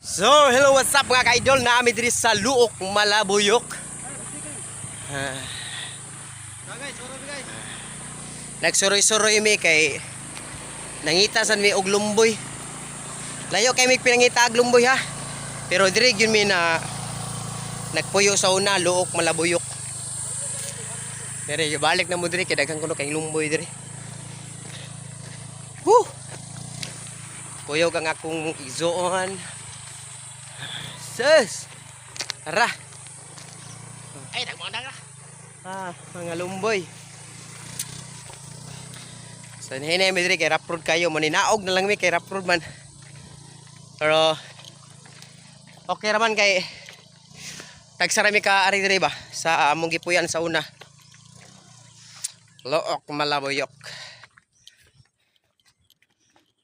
So, hello, what's up, mga ka-idol? Naami diri sa Luok, Malabuyok. Ah. Nagsuroy-suroy mi kay nangita san mi og lumboy. Layo kay mi pinangita og lumboy, ha. Pero diri gyud mi na nagpuyo sa una, Luok, Malabuyok. Diri balik na mo diri kay daghan kuno kay lumboy diri. Woo! Kuyog ang akong igsuon. Sus! Tara! Ay, nagmandang na. Ah, mga lumboy. So, hinay mi diri kay rough road kayo. Maninaog na lang mi kay rough road man. Pero, okay raman kay tagsara mi ka ari diri ba sa among gipuyan sa una. Look, Malabuyok.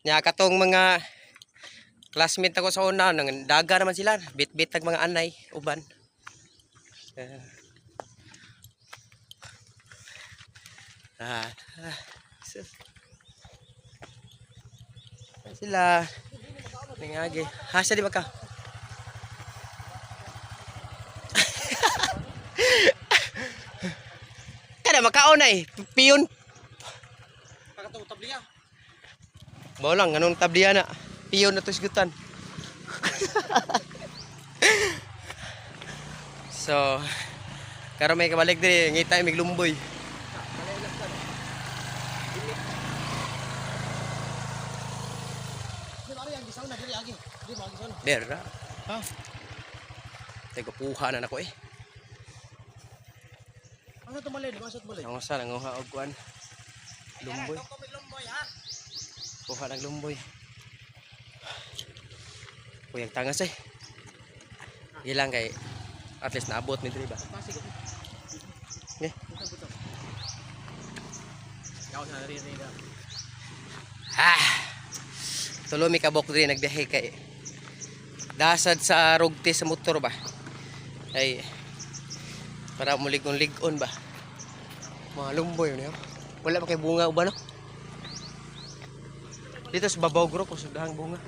Nya katong mga classmate ako sa una nang daga naman sila, bit-bit tag mga anay uban. Ah, ah, sus. Sila nangagi. Ha, sa di ba ka? Kada makaon ay piyon. Pagkatong tabliya. Bao lang anong tabliya na. Piyon na tusgutan. So, karon may kabalik diri ngita mig lumboy. Di ba ang gisaw na diri agi? Di ba ang gisaw na? Dera. Ha? Tego puha na nako eh. Ano to malay? Di ba sa malay? Ang usa nanguha og kuan. Lumboy. Lumboy ha. Kuha ng lumboy. Kuyang tangas eh. Ilang kay at least naabot mi diri ba. Pasig. Eh. Yaw sa diri diri. Ah. Tulo mi kabok diri nagbiyahe kay dasad sa rugti sa motor ba. Ay para muligon-ligon ba. Mga lumboy yun, eh. Wala pa kay bunga uban no. Dito sa babaw gro kung sudahang bunga.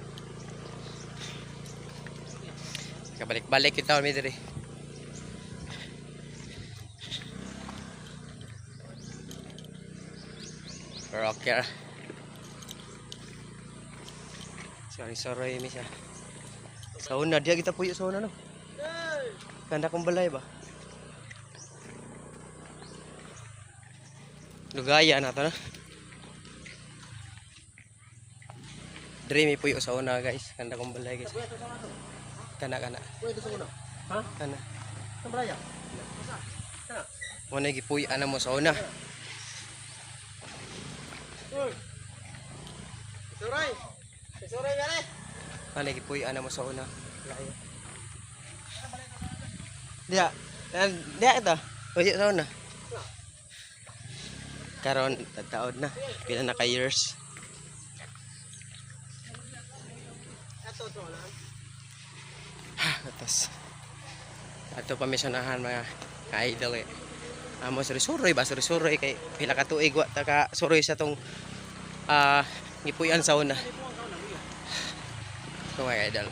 Kabalik-balik kita mi diri. Pero okay ra. Sorry, sorry, mi siya. Sa una, diya kita puyo sa una, no? Ganda kong balay ba? Lugaya na to, no? Dreamy puyo sa una, guys. Ganda kong balay, guys. Kana, kana. Kuya sa una. Ha? Kana. Sa balaya. Muna gipuyo na mo sa una. Uy. Suray. Suray mere. Ano gipuyo na mo sa una. Layo. Diya. Diya ito. Puyo sa una. Karon tataod na. Pila na ka years. Ato to lang. Atas. Ato pa misyonahan mga ka-idol eh. Amo suri-suroy ba suri-suroy kay pila ka tuig wa ta ka suroy sa tong gipuy-an sa una. So mga idol.